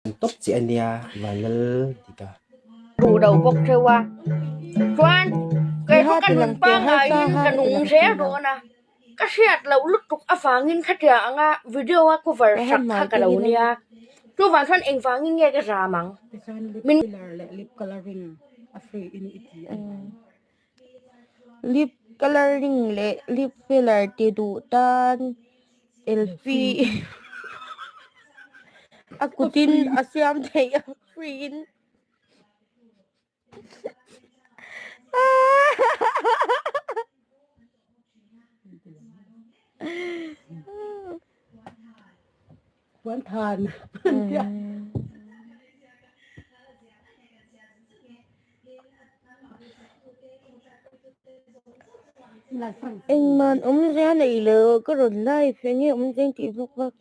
Tawp chiah a nia Vanlal Dika. Duh lo bawk theuh a, chuan kei chu ka nun pangaiin ka nung zel dawn a, ka hriat loh lutuk avangin khatiang anga video a cover sak kha ka lo nia, chuvang chuan engvangin nge ka zam ang? Min lip coloring a free in i ti a ni. Lip coloring leh lip filler ti duh tan Elfie a kutin a siam theih a free in. Puan than. Engman awmzia nei lo ka rawn live enge awmzia tih vak vak.